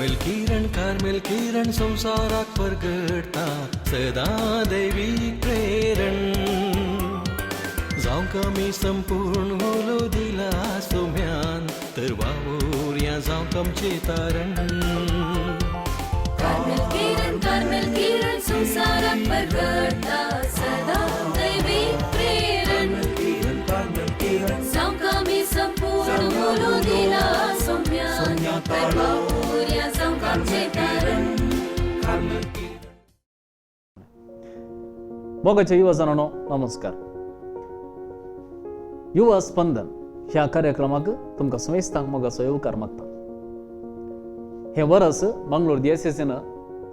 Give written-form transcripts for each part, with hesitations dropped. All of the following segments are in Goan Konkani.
कार्मेल किरण, कार्मेल किरण संवसाराक परगटता सदां दैवीक प्रेरण. जावंक आमी संपूर्ण उलो दिला सोम्यान, तर वावुरया जावंक आमचें तारण. कार्मेल किरण, कार्मेल किरण संवसाराक परगटता सदां दैवीक प्रेरण. जावंक आमी संपूर्ण उलो दिला सोम्यान, तर वावुरया जावंक आमचें तारण. कार्मेल किरण. मोगाच्या युवा जाणांनो, नमस्कार. युवा स्पंदन ह्या कार्यक्रमाक तुमकां समेस्तांक मोगाचो येवकार मागता. हें वरस मंगळूर डीएसएसीन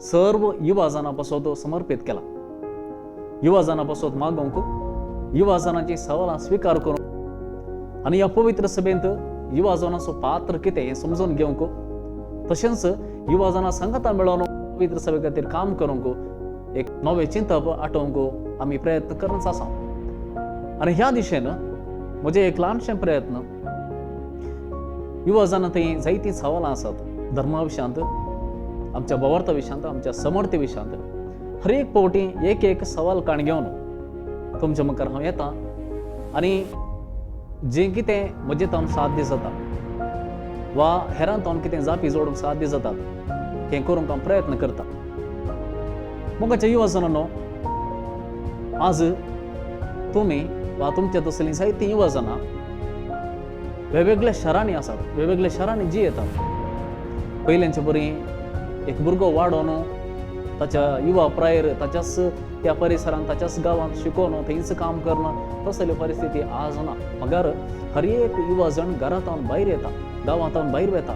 सर्व युवा जाणां पासत समर्पीत केला. युवा जाणां पासत मागोवंक, युवा जाणांची सवालां स्विकार करूंक आनी ह्या पवित्र सभेंत युवा जाणांचो पात्र कितें हें समजून घेवंक, तशेंच युवा जाणां सांगाता मेळोवन पवित्र सभे खातीर काम करूंक, एक नवें चिंतप आटोवंक आमी प्रयत्न करच आसा. आनी ह्या दिशेन म्हजें एक ल्हानशें प्रयत्न. युवा जाणां थंय जायतीं सवालां आसात धर्मा विशयांत, आमच्या भवार्था विशयांत, आमच्या समर्थ्य विशयांत. हर एक फावटी एक एक सवाल काण घेवन तुमच्या मुखार हांव येता आनी जें कितें म्हजें तावन साध्य जाता वा हेरां तावन कितें जापी जोडूंक साध्य जातात, हें करूंक हांव प्रयत्न करता. मोगाच्या युवा जाणांनो, आज तुमी वा तुमच्या तसलीं जायतीं युवा जाणां वेगवेगळ्या शारांनी आसात, वेगवेगळ्या शारांनी जियेतात. पयल्यांचे बरी एक भुरगो वाडोवन ताच्या युवा प्रायेर ताच्याच त्या परिसरांत, ताच्याच गांवांत शिकोवन थंयच काम करणं, तसली परिस्थिती आज ना. मगर हर एक युवा जण घरांत भायर येता, गांवांत भायर वता,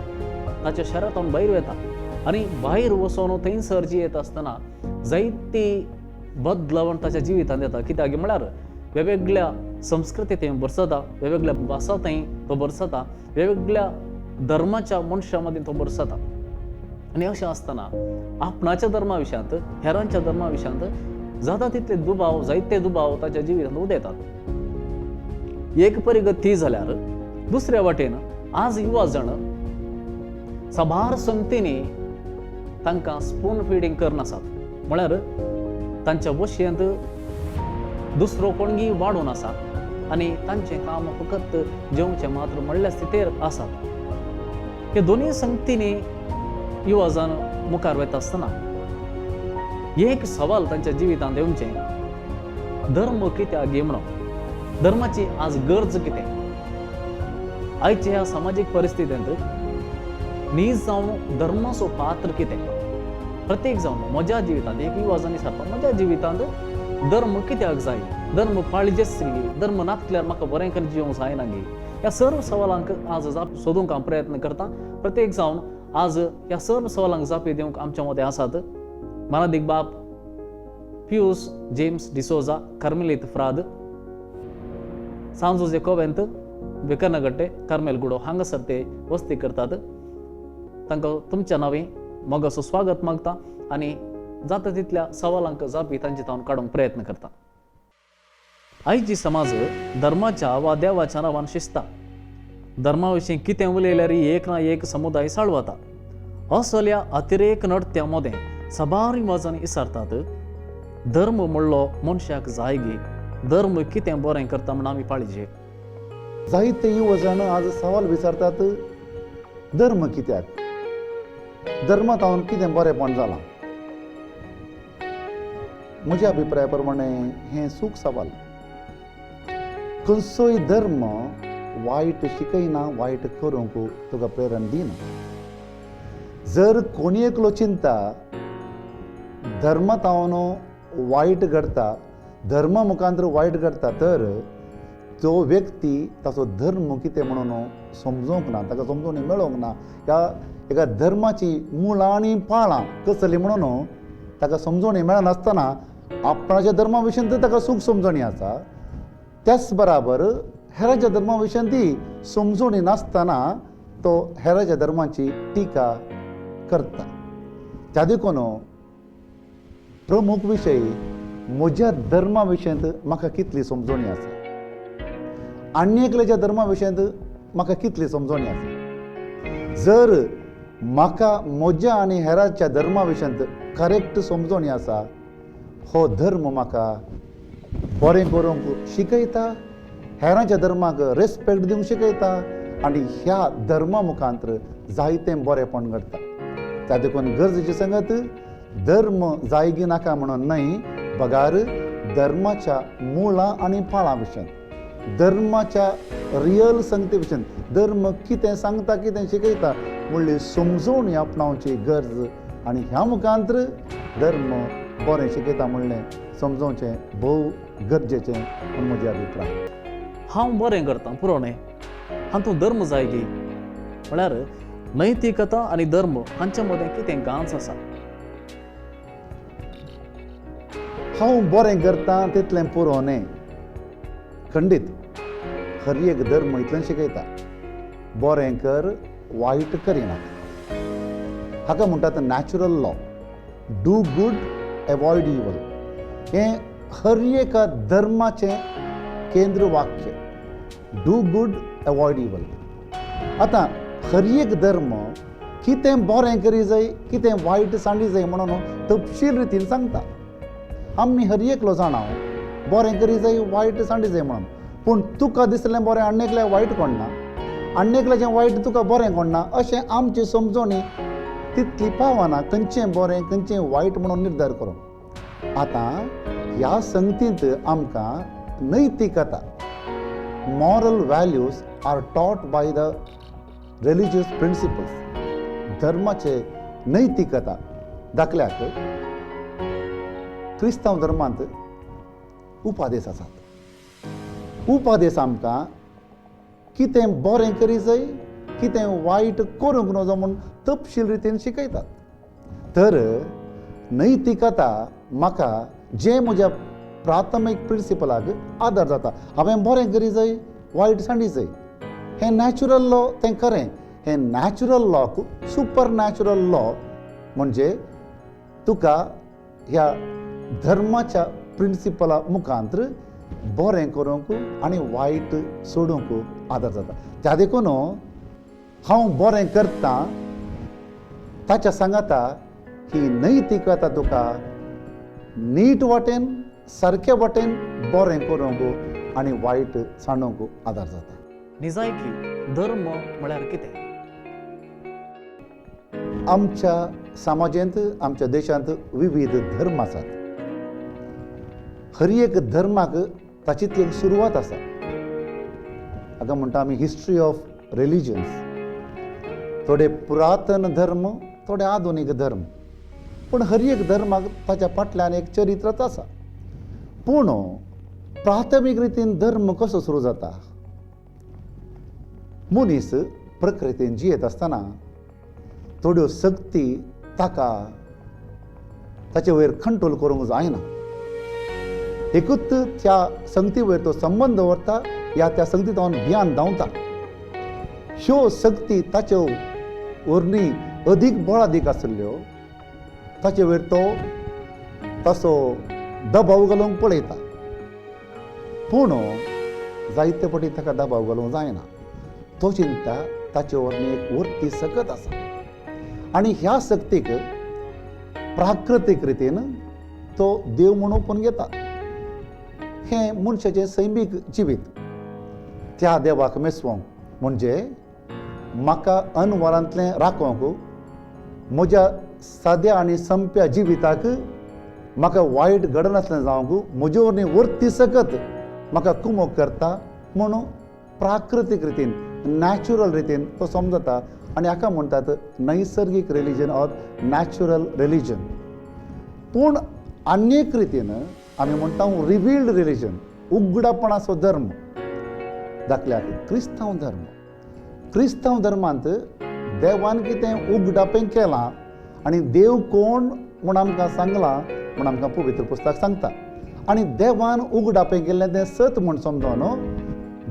ताच्या शहरांत भायर वता आनी भायर वचून थंयसर जियेत आसतना जायती बदलावण ताच्या जिवितांत येता. कित्याक म्हळ्यार वेगवेगळ्या संस्कृती थंय भरसता, वेगवेगळ्या भासां थंय तो भरसता, वेगवेगळ्या धर्माच्या मनशां मदीं तो भरसता. आनी अशें आसतना आपणाच्या धर्मा विशयांत, हेरांच्या धर्मा विशयांत जाता तितले दुबाव, जायते दुबाव ताच्या जिवितांत उदेतात. एक परिगत ती जाल्यार, दुसऱ्या वाटेन आज युवा जण साबार संगतींनी तांकां स्पून फिडींग करनासात. म्हळ्यार तांच्या वशयेंत दुसरो कोणगी वाडून आसा आनी तांचें काम फकत जेवचें मात्र म्हणल्या स्थितीर आसात. हे दोनूय संगतींनी युवा जण मुखार वता आसतना एक सवाल तांच्या जिवितांत येवचें, धर्म कित्याक गे म्हणून, धर्माची आज गरज कितें? आयच्या ह्या समाजीक परिस्थितींत नीज जावन धर्माचो पात्र कितें? प्रत्येक जावन म्हज्या जिवितांत, एक युवा जावन विचारता, म्हज्या जिवितांत धर्म कित्याक जाय? धर्म पाळीजेच गे? धर्म नासल्यार म्हाका बरें करून जिवंक जायना गे? ह्या सर्व सवालांक आज जाप सोदूंक हांव प्रयत्न करता. प्रत्येक जावन आज ह्या सर्व सवालांक जापी दिवंक आमच्या मदें आसात मानादीक बाप पियूस जेम्स डिसोजा, कार्मेलीत फ्राद, सांजोजे कोवेंत, बेकरनगट्टे, कार्मेल गुडो हांगासर ते वस्ती करतात. तांकां तुमच्या नांवी मोगाचो स्वागत मागता आनी जाता तितल्या सवालांक जापी तांचे तावन काडूंक प्रयत्न करता. आयची समाज धर्माच्या वा देवाच्या नांवान शिजता. धर्मा विशीं कितें उलयल्यार एक ना एक समुदाय साळवता. असल्या अतिरेक नडत्या मदें साबार युवाजांनी विचारतात, धर्म म्हणलो मनशाक जाय गे? धर्म कितें बरें करता म्हण आमी पाळीजे? जायते युवा जाण आज सवाल विचारतात, धर्म कित्याक? धर्मांत हांव कितें बरेंपण जालां? म्हज्या अभिप्राया प्रमाणे हें चूक सवाल. खंयचोय धर्म वायट शिकयना, वायट करूंक तुका प्रेरण दिना. जर कोणी एकलो चिंता धर्मांत हांव वायट घडता, धर्मा मुखांतर वायट घडता, तर तो व्यक्ती ताचो धर्म कितें म्हणून समजूंक ना, ताका समजून मेळोंक ना. ह्या एका धर्माची मुळां आनी पाळां कसली म्हणून ताका समजोणी मेळनासतना आपणाच्या धर्मा विशीं तर ताका चूक समजणी आसा, त्याच बराबर हेराच्या धर्मा विशीं ती समजोणी नासतना तो हेराच्या धर्माची टिका करता. त्या देखून प्रमुख विशय, म्हज्या धर्मा विशयांत म्हाका कितली समजोणी आसा, आनी एकल्याच्या धर्मा विशयांत म्हाका कितली समजोणी आसा. जर म्हाका म्हज्या आनी हेराच्या धर्मा विशयांत करेक्ट समजोणी आसा, हो धर्म म्हाका बरें करूंक शिकयता, हेरांच्या धर्माक रेस्पेक्ट दिवंक शिकयता आनी ह्या धर्मा मुखांत जायतें बरेंपण घडटा. त्या देखून गरजेची संगत धर्म जायगी नाका म्हणून न्हय, बगार धर्माच्या मुळां आनी पाळां विशयांत, धर्माच्या रियल संगती विशयांत, धर्म कितें सांगता कितें शिकयता म्हणली समजोवणी आपणावची गरज आनी ह्या मुखांत धर्म बरें शिकयता म्हणलें समजोवचें भोव गरजेचें म्हूण म्हजे अभिप्राय. हांव बरें करतां पुरो न्हय, हातूंत धर्म जाय गी? म्हळ्यार नैतिकता आनी धर्म हांचे मदें कितें गांच आसा? हांव बरें करतां तितलें पुरो न्हय. खंडीत हर एक धर्म इतलें शिकयता, बरें कर वायट करिना. हाका म्हणटात natural law, do good avoid evil. हें हर एका धर्माचें केंद्र वाक्य, do good avoid evil. आतां हर एक धर्म कितें बरें करी जाय कितें वायट सांडी जाय म्हणून तपशील रितीन सांगता. आमी हर एकलो जाणा बरें करी जाय वायट सांडी जाय म्हणून, पूण तुका दिसलें बरें आनी एकल्या वायट कोण ना, आनी एकल्याचें वायट तुका बरें कोण ना, अशें आमची समजोणी तितली पावना खंयचें बरें खंयचें वायट म्हणून निर्धार करूंक. आतां ह्या संगतींत आमकां नैतिकता, moral values are taught by the religious principles. धर्माचे नैतिकता दाखल्याक क्रिस्तांव धर्मांत उपादेश आसात. उपादेश आमकां कितें बरें करी जाय कितें वायट करूंक नजो म्हूण तपशील रितीन शिकयतात. तर नैतिकता म्हाका जें म्हज्या प्राथमीक प्रिंसिपलाक आदार जाता, हांवें बरें करी जाय वायट सांडी जाय, हें नॅचरल लॉ तें खरें. हें natural lock super natural law म्हणजे तुका ह्या धर्माच्या प्रिंसिपला मुखांत बरें करूंक आनी वायट सोडूंक आदार जाता. त्या देखून हांव बरें करतां ताच्या सांगाता ही नैतिकता तुका नीट वाटेन सारके वाटेन बरें करूंक आनी वायट सांडूंक आदार जाता. निजायकी धर्म म्हळ्यार कितें? आमच्या समाजांत आमच्या देशांत विविध धर्म आसात. हर एक धर्माक ताची ती एक सुरवात आसा. हाका म्हणटा आमी हिस्ट्री ऑफ रिलिजन्स. थोडे पुरातन धर्म, थोडे आधुनीक धर्म, पूण हर एक धर्माक ताच्या फाटल्यान एक चरित्रच आसा. पूण प्राथमीक रितीन धर्म कसो सुरू जाता? मनीस प्रकृतीन जियेत आसतना थोड्यो शक्ती ताका ताचे वयर कंट्रोल करूंक जायना. एकूच त्या संगती वयर तो संबंद दवरता या त्या संगती तावन भियान धांवता. ह्यो शक्ती ताचे वरवीं अदीक बळादीक आशिल्ल्यो ताचे वयर तो तसो दबाव घालूंक पळयता, पूण जायते फावटी ताका दबाव घालूंक जायना. तो चिंता ताचे वरवीं एक वरती सकत आसा आनी ह्या शक्तीक प्राकृतीक रितीन तो देव म्हणून ओपून घेता. हें मनशाचें सैमीक जिवीत. त्या देवाक मेसवंक म्हणजे म्हाका अनवरांतलें राखोवंक, म्हज्या साद्या आनी संप्या जिविताक म्हाका वायट घडनासलें जावंक म्हजे वरवीं वरती सकत म्हाका कुमोक करता म्हणून प्राकृतीक रितीन नॅचरल रितीन तो समजता आनी हाका म्हणटात नैसर्गीक रिलीजन ऑर नॅचरल रिलीजन. पूण आनी एक रितीन आमी म्हणटा रिवील्ड रिलीजन, उगडापणाचो धर्म. दाखल्याक क्रिस्तांव धर्म. क्रिस्तांव धर्मांत देवान कितें उगडापें केलां आनी देव कोण म्हूण आमकां सांगलां म्हूण आमकां पवित्र पुस्तक सांगता. आनी देवान उगडापें केल्लें तें सत म्हूण समजून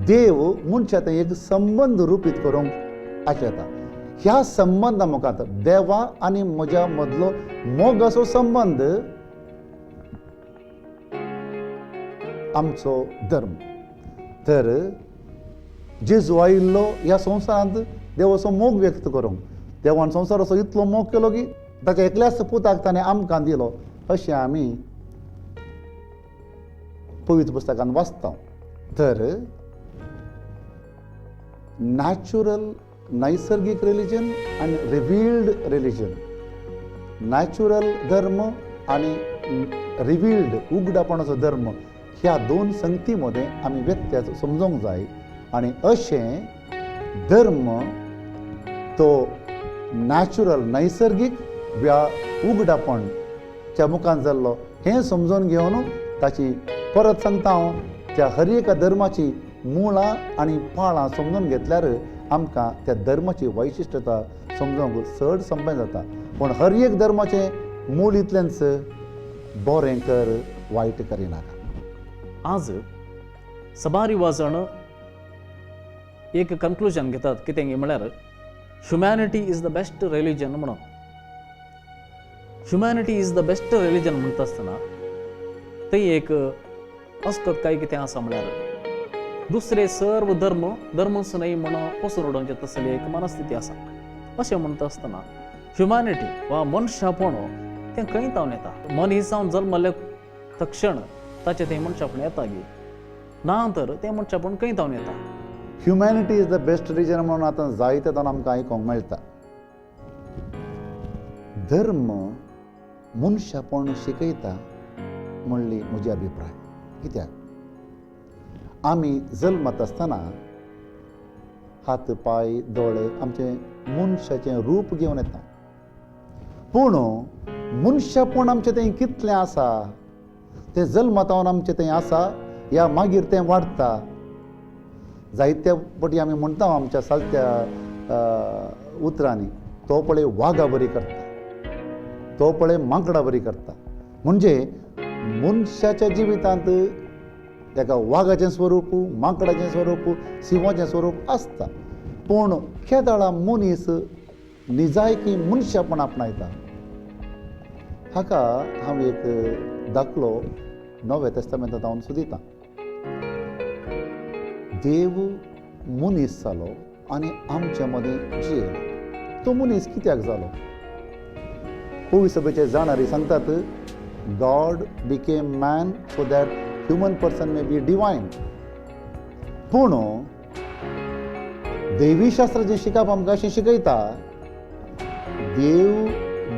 देव मनशा थंय एक संबंद रुपीत करूंक आशेता. ह्या संबंदा मुखार देवा आनी म्हज्या मदलो मोगाचो संबंद आमचो धर्म. तर जेजू आयिल्लो ह्या संवसारांत देवाचो मोग व्यक्त करूंक, देवान संवसाराचो इतलो मोग केलो की ताच्या एकल्याच पुताक ताणें आमकां दिलो अशें आमी पवित्र पुस्तकान वाचता. तर नॅचरल नैसर्गीक रिलिजन आनी रिवील्ड रिलिजन, नॅचरल धर्म आनी रिवील्ड उगडापणाचो धर्म ह्या दोन संगती मदें आमी व्यत्यास समजूंक जाय. आनी अशें धर्म तो नॅचरल नैसर्गीक वा उगडापणच्या मुखान जाल्लो हें समजून घेवन ताची परत सांगता हांव त्या हर एका धर्माची मुळां आनी पाळां समजून घेतल्यार आमकां त्या धर्माची वैशिश्टता समजूंक चड सोंपें जाता. पूण हर एक धर्माचें मूळ इतलेंच, बरें कर वायट करिनाका. आज सबार युवाजण एक कन्क्लुजन घेतात कितें म्हळ्यार humanity is the best religion म्हणून. Humanity is the best religion म्हणटा आसतना थंय एक अस्कत काय कितें आसा म्हळ्यार दुसरे सर्व धर्म धर्मच न्हय म्हणून पसर उडोवचें तसली एक मनस्थिती आसा. अशें म्हणटा आसतना ह्युमॅनिटी वा मनशापण तें खंय तावन येता? मनीस जावन जल्मल्ले तक्षण ताचें तें मनशापण येता गी ना तर तें मनशापण खंय तावन येता? Humanity is the best religion म्हणून आतां जायते जाण आमकां आयकूंक मेळटा. धर्म मनशापण शिकयता म्हणली म्हजी अभिप्राय. कित्याक आमी जल्मत आसतना हात पांय दोळे आमचें मनशाचें रूप घेवन येता, पूण मनशापण आमचें तें कितलें आसा तें जल्मतावन आमचें तें आसा या मागीर तें वाडटा. जायत्या पटी आमी म्हणटा आमच्या सालत्या उतरांनी तो पळय वागा बरी करता, तो पळय माकडा बरी करता. म्हणजे मनशाच्या जिवितांत एका वागाचें स्वरूप, माकडाचें स्वरूप, शिंवाचें स्वरूप आसता, पूण केदळा मनीस निजायकी मनशापण आपणायता. हाका हांव एक दाखलो नव्या तेस्तामेंतांत हांव सुदिता. देव मनीस जालो आनी आमचे मदें जियेलो. तो मनीस कित्याक जालो? पवित्र सभेचे जाणारी सांगतात, God became man so that human person may be divine. पूण देवीशास्त्राचें शिकप आमकां अशें शिकयता, देव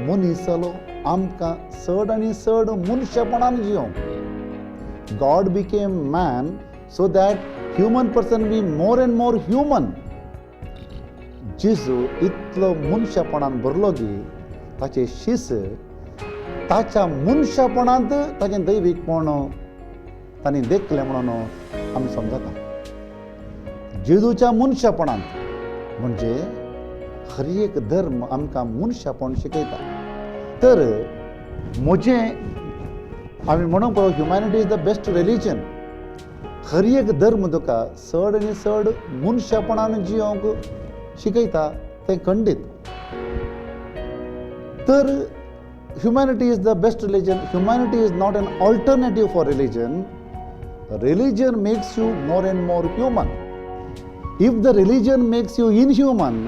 मनीस जालो आमकां चड आनी चड मनशापणान जियोंक. God became man so that human person be more and more human. जेजू इतलो मनशापणान भरलो की ताचे शीस ताच्या मनशापणांत ताचें दैवीकपण तांणी देखलें म्हणून आमी समजता. जेजूच्या मनशापणांत म्हणजे हर एक धर्म आमकां मनशापण शिकयता. तर म्हजें आमी म्हणूंक पळय humanity is the best religion. हर एक धर्म तुका चड आनी चड मनशापणान जियोंक शिकयता तें खंडीत. तर humanity is the best religion. Humanity is not an alternative for religion. Religion makes you more and more human. If the religion makes you inhuman,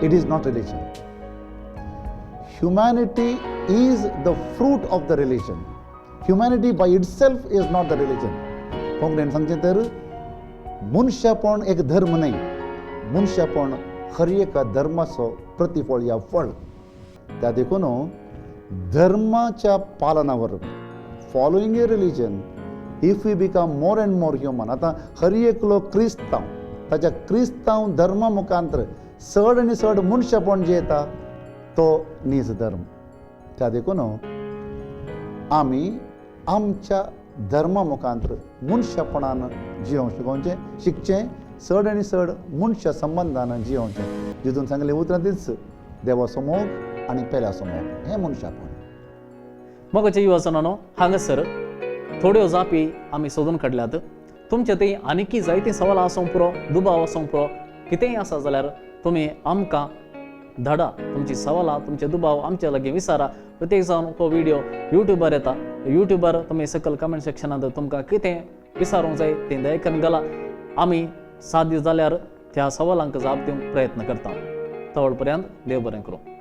it is not religion. Humanity is the fruit of the religion. Humanity by itself is not the religion. कोंकणीन सांगचें तर मनशापण एक धर्म न्हय, मनशापण हर एका धर्माचो प्रतिफळ या फळ. त्या देखून धर्माच्या पालना वरवीं following a religion if we become more and more human. आतां हर एकलो क्रिस्तांव ताच्या क्रिस्तांव धर्मा मुखांतर चड आनी चड मनशापण जे येता तो नीज धर्म. त्या देखून आमी आमच्या धर्मा मुखांतर मनशापणान जियोवंक शिकोवचें, शिकचें, चड आनी चड मनशा संबंदान जियोवचें. जितून सांगलें उतरां तीच, देवाचो मोग आनी पेल्याचो मोग हें मनशापण. मोगाचे युवाजनानो, हांगासर थोड्यो जापी आमी सोदून काडल्यात. तुमचे थंय आनीकी जायतीं सवालां आसूंक पुरो, दुबाव आसूंक पुरो, कितेंय आसा जाल्यार तुमी आमकां धाडा. तुमची सवालां, तुमचे दुबाव आमचे लागीं विचारा. प्रत्येक जावन हो व्हिडियो युट्यूबार येता. युट्यूबार तुमी सकयल कमेंट सेक्शनांत तुमकां कितें विचारूंक जाय तें दयकन घाला. आमी साध्य जाल्यार त्या सवालांक जाप दिवंक प्रयत्न करता. तवळ पर्यंत देव बरें करूं.